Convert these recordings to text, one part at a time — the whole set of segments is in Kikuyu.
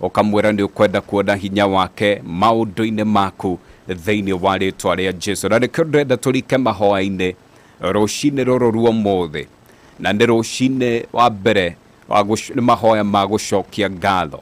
Ũkamwĩra nĩ ũkwenda kuona hinya wake maũndũ-inĩ maku thĩinĩ wa rĩtwa rĩa Jesu. Na nĩkĩo ndĩrenda tũrike mahoya-inĩ rũcinĩ rũrũ rwa ũmũthĩ, na nĩ rũcinĩ wa mbere nĩ mahoya ma gũcokia ngatho,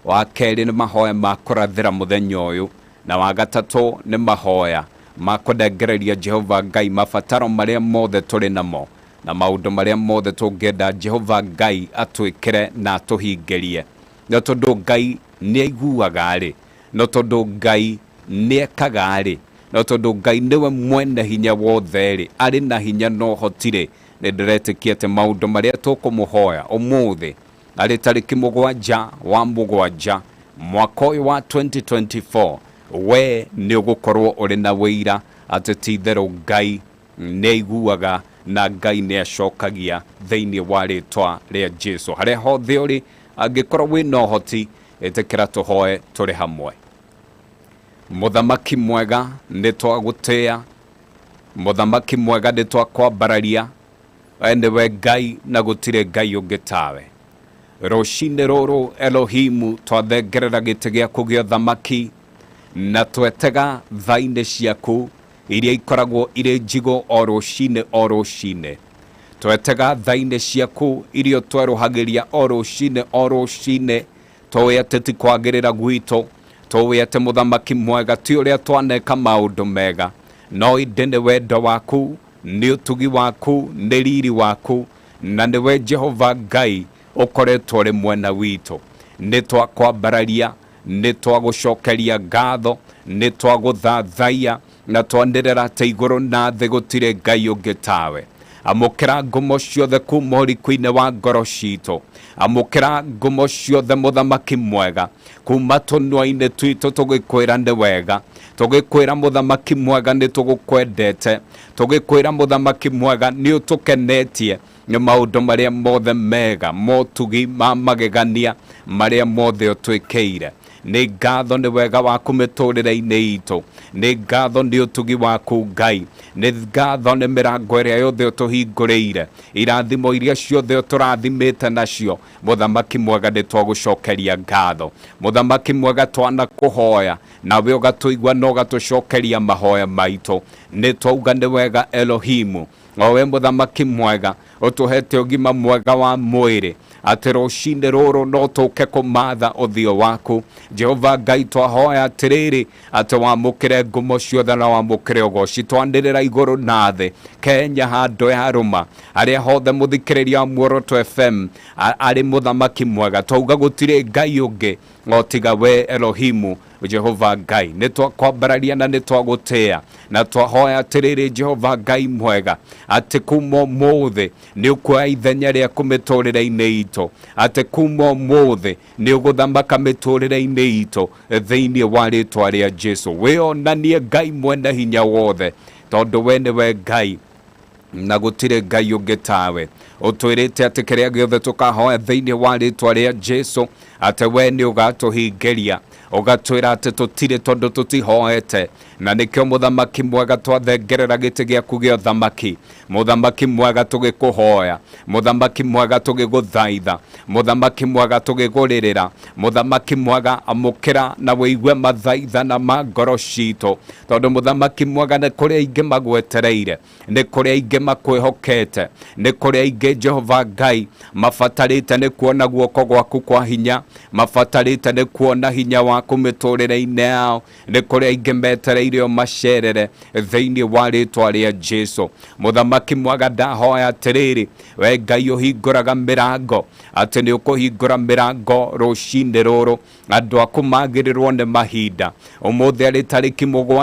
wa kerĩ nĩ mahoya ma kũrathĩra mũthenya ũyũ, na wa gatatũ nĩ mahoya ma kũnengereria Jehova Ngai mabataro marĩa mothe tũrĩ namo na maũndũ marĩa mothe tũngĩenda Jehova Ngai atwĩkĩre na atũhingĩrie. No tondũ Ngai nĩ aiguaga rĩ, no tondũ Ngai nĩ ekaga rĩ, no tondũ Ngai nĩwe mwene hinya wothe rĩ, arĩ na hinya na ũhoti rĩ, nĩ ndĩretĩkia atĩ maũndũ marĩa tũkũmũhoya ũmũthĩ arĩ tarĩki 7 wa 7 mwaka ũyũ wa 2024, we nĩ ũgũkorwo ũrĩ na wĩira atĩ ti itherũ Ngai nĩ aiguaga na Ngai nĩ acokagia thĩinĩ wa rĩtwa rĩa Jesu. Harĩa hothe ũrĩ, angĩkorwo wĩna ũhoti, ĩtĩkĩra tũhoe tũrĩ hamwe. Mũthamaki mwega, nĩ twagũtĩĩa. Mũthamaki mwega, nĩ twakwambararia. We nĩwe Ngai na gũtirĩ Ngai ũngĩ tawe. Rũcinĩ rũrũ Elohimu, twathengerera gĩtĩ gĩaku gĩa ũthamaki na twetega tha-inĩ ciaku iria ikoragwo irĩ njigũ o rũcinĩ o rũcinĩ. Twetega tha-inĩ ciaku iria twerũhagĩria o rũcinĩ o rũcinĩ, tũĩ atĩ ti kwagĩrĩra gwitũ, tũĩ atĩ mũthamaki mwega ti ũrĩa twaneka maũndũ mega, no ĩndĩ nĩ wendo waku, nĩ ũtugi waku, nĩ riri waku, na nĩwe Jehova Ngai ũkoretwo ũrĩ mwena witũ. Nĩ twakwambararia, nĩ twagũcokeria ngatho, nĩ twagũthathaiya, na twanĩrĩra atĩ igũrũ na thĩ gũtirĩ Ngai ũngĩ tawe. Amũkĩra ngumo ciothe kuma ũriku-inĩ wa ngoro citũ. Amũkĩra ngumo ciothe mũthamaki mwega kuma tũnua-inĩ twitũ, tũgĩkwĩra nĩ wega, tũgĩkwĩra mũthamaki mwega nĩ tũgũkwendete, tũgĩkwĩra mũthamaki mwega nĩ ũtũkenetie nĩ maũndũ marĩa mothe mega, motugi ma magegania marĩa mothe ũtwĩkĩire. Nĩ ngatho nĩ wega waku mĩtũrĩre-inĩ itũ, nĩ ngatho nĩ ũtugi waku Ngai, nĩ ngatho nĩ mĩrango ĩrĩa yothe ũtũhingũrĩire, irathimo iria ciothe ũtũrathimĩte nacio. Mũthamaki mwega, nĩ twagũcokeria ngatho. Mũthamaki mwega, twanakũhoya nawe ũgatũigua na ũgatũcokeria mahoya maitũ. Nĩ twauga nĩ wega Elohimu, o we mũthamaki mwega ũtũhete ũgima mwega wa mwĩrĩ, atĩ rũcinĩ rũrũ no tũke kũmatha ũthiũ waku. Jehova Ngai, twahoya atĩrĩrĩ atĩ wamũkĩre ngumo ciothe na wamũkĩre ũgoci. Twanĩrĩra igũrũ na thĩ, Kenya handũ ya rũma, harĩa hothe mũthikĩrĩria wa Muoroto FM arĩ, mũthamaki mwega, twauga gũtirĩ Ngai ũngĩ o tiga we Elohimu Jehova Ngai. Nĩ twakwambararia na nĩ twagũtĩĩa, na twahoya atĩrĩrĩ Jehova Ngai mwega atĩ kuma ũmũthĩ nĩ ũkuoya ithenya rĩaku mĩtũrĩre-inĩ itũ, atĩ kuma ũmũthĩ nĩ ũgũthamaka mĩtũrĩre-inĩ itũ thĩinĩ wa rĩtwa rĩa Jesu. Wĩonanie Ngai mwene hinya wothe, tondũ we nĩwe Ngai na gũtirĩ Ngai ũngĩ tawe. Ũtwĩrĩte atĩ kĩrĩa gĩothe tũkahoya thĩinĩ wa rĩtwa rĩa Jesu atĩ we nĩ ũgatũhingĩria. Ũgatwĩra atĩ tũtirĩ tondũ tũtihoete, na nĩkĩo mũthamaki mwega twathengerera gĩtĩ gĩaku gĩa ũthamaki. Mũthamaki mwega, tũgĩkũhoya. Mũthamaki mwega, tũgĩgũthaitha. Mũthamaki mwega, tũgĩgũrĩrĩra. Mũthamaki mwega, amũkĩra na wĩigue mathaithana ma ngoro citũ, tondũ mũthamaki mwega, nĩ kũrĩ aingĩ magwetereire, nĩ kũrĩ aingĩ makwĩhokete, nĩ kũrĩ aingĩ Jehova Ngai mabatarĩte nĩ kuona guoko gwaku kwa hinya, mabatarĩte nĩ kuona hinya waku mĩtũrĩre-inĩ yao, nĩ kũrĩ aingĩ metereire ũmacerere thĩinĩ wa rĩtwa rĩa Jesu. Mũthamaki mwega, ndahoya atĩrĩrĩ, we Ngai ũhingũraga mĩrango, atĩ nĩ ũkũhingũra mĩrango rũcinĩ rũrũ. Andũ aku magĩrĩrwo nĩ mahinda ũmũthĩ arĩ tarĩki 7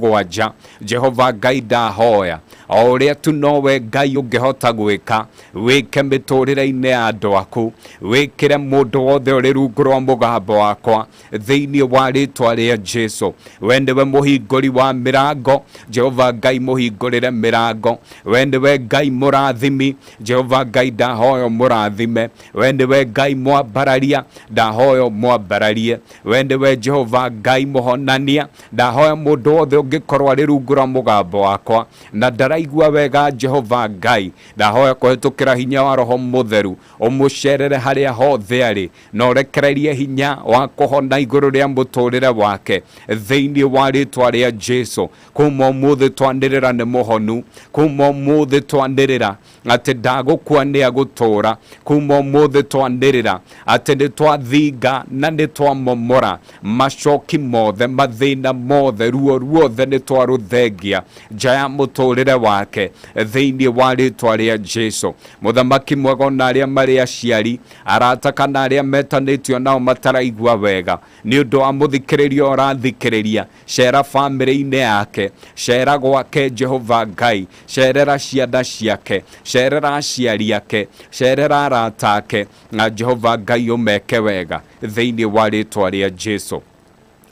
wa 7. Jehova Ngai, ndahoya o ũrĩa tu nowe Ngai ũngĩhota gwĩka, wĩke mĩtũrĩre-inĩ ya andũ aku, wĩkĩre mũndũ wothe ũrĩ rungu rwa mũgambo wakwa thĩinĩ wa rĩtwa rĩa Jesu. We nĩwe mũhingũri wa mĩrango, Jehova Ngai, mũhingũrĩre mĩrango. We nĩwe Ngai mũrathimi, Jehova Ngai, ndahoya mũrathime. We nĩwe Ngai mwambararia, ndahoya mwambararie. We nĩwe Jehova Ngai mũhonania, ndahoya mũndũ wothe ũngĩkorwo arĩ rungu rwa mũgambo wakwa na ndaraigua Ũtaraigua wega Jehova Ngai, ndahoya kũhĩtũkĩra hinya wa Roho Mũtheru ũmũcerere harĩa hothe arĩ, na ũrekererie hinya wa kũhona igũrũ rĩa mũtũrĩre wake thĩinĩ wa rĩtwa rĩa Jesu. Kuma ũmũthĩ twanĩrĩra nĩ mũhonu, kuma ũmũthĩ twanĩrĩra atĩ ndagũkua nĩ agũtũũra, kuma ũmũthĩ twanĩrĩra atĩ nĩ twathinga na nĩ twamomora macoki mothe, mathĩna mothe, ruo ruothe nĩ twarũthengia nja ya mũtũrĩre wake thĩinĩ wa rĩtwa rĩa Jesu. Mũthamaki mwega, ona arĩa marĩ aciari, arata kana arĩa metanĩtio nao mataraigua wega nĩ ũndũ wa mũthikĩrĩria ũrathikĩrĩria, cera bamĩrĩ-inĩ yake, cera gwake Jehova Ngai, cerera ciana ciake, cerera aciari ake, cerera arata ake, na Jehova Ngai ũmeke wega thĩinĩ wa rĩtwa rĩa Jesu.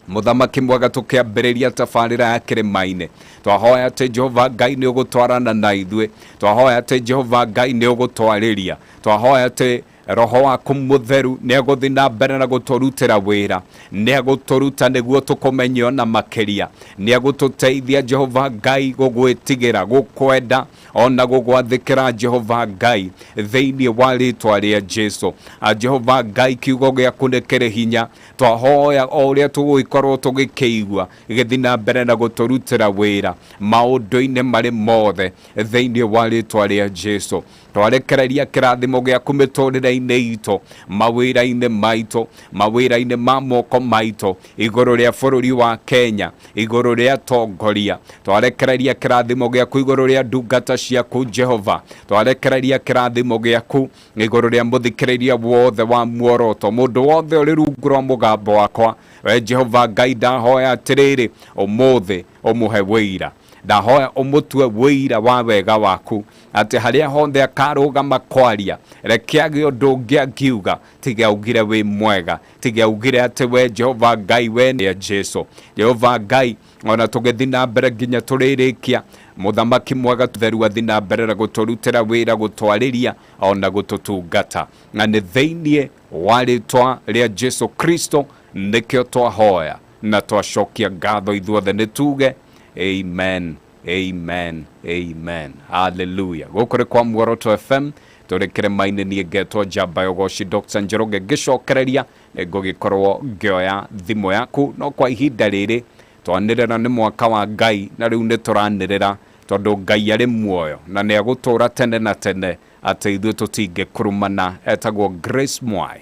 Mũthamaki mwega, tũkĩambĩrĩria tabarĩra ya kĩrĩma-inĩ, twahoya atĩ Jehova Ngai nĩ ũgũtwarana na ithuĩ, twahoya atĩ Jehova Ngai nĩ ũgũtwarĩria, twahoya atĩ Roho waku Mũtheru nĩ egũthiĩ na mbere na gũtũrutĩra wĩra, nĩ egũtũruta nĩguo tũkũmenye ona makĩria, nĩ egũtũteithia Jehova Ngai gũgwĩtigĩra, gũkwenda ona gũgwathĩkĩra Jehova Ngai thĩinĩ wa rĩtwa rĩa Jesu. Jehova Ngai, kiugo gĩaku nĩ kĩrĩ hinya, twahoya o ũrĩa tũgũgĩkorwo tũgĩkĩigua gĩthiĩ na mbere na gũtũrutĩra wĩra maũndũ-inĩ marĩ mothe thĩinĩ wa rĩtwa rĩa Jesu. Twarekereria kĩrathimo gĩaku mĩtũrĩre-inĩ itũ, mawĩra-inĩ maitũ, mawĩra-inĩ ma moko maitũ, igũrũ rĩa bũrũri wa Kenya, igũrũ rĩa atongoria, twarekereria kĩrathimo gĩaku igũrũ rĩa ndungata ciaku Jehova, twarekereria kĩrathimo gĩaku igũrũ rĩa mũthikĩrĩria wothe wa muoroto, mũndũ wothe ũrĩ rungu rwa mũgambo wakwa. We Jehova Ngai, ndahoya atĩrĩrĩ, ũmũthĩ ũmũhe wĩira, ndahoya ũmũtue wĩira wa wega waku, atĩ harĩa hothe akarũgama kwaria, reke agĩe ũndũ ũngĩ angiuga tiga augire wĩ mwega, tiga augire atĩ we Jehova Ngai we nĩ Jesu. Jehova Ngai, ona tũgĩthiĩ na mbere nginya tũrĩrĩkia, mũthamaki mwega theru athiĩ na mbere na gũtũrutĩra wĩra, gũtwarĩria ona gũtũtungata, na nĩ thĩinĩ wa rĩtwa rĩa Jesu Kristo nĩkĩo twahoya na twacokia ngatho ithuothe, nĩ tuge amen, amen, amen, haleluya. Gũkũ nĩ kwa Muoroto FM, tũrĩ kĩrĩma-inĩ, niĩ ngetwo Njamba ya Ũgoci Dr. Njoroge. Ngĩcokereria nĩngũgĩkorwo ngĩoya thimũ yaku, no kwa ihinda rĩrĩ twanĩrĩra nĩ mwaka wa Ngai, na rĩu nĩ tũranĩrĩra tondũ Ngai arĩ muoyo na nĩ agũtũũra tene na tene, atĩ ithuĩ tũtingĩkurumana. Etagwo Grace Mwai.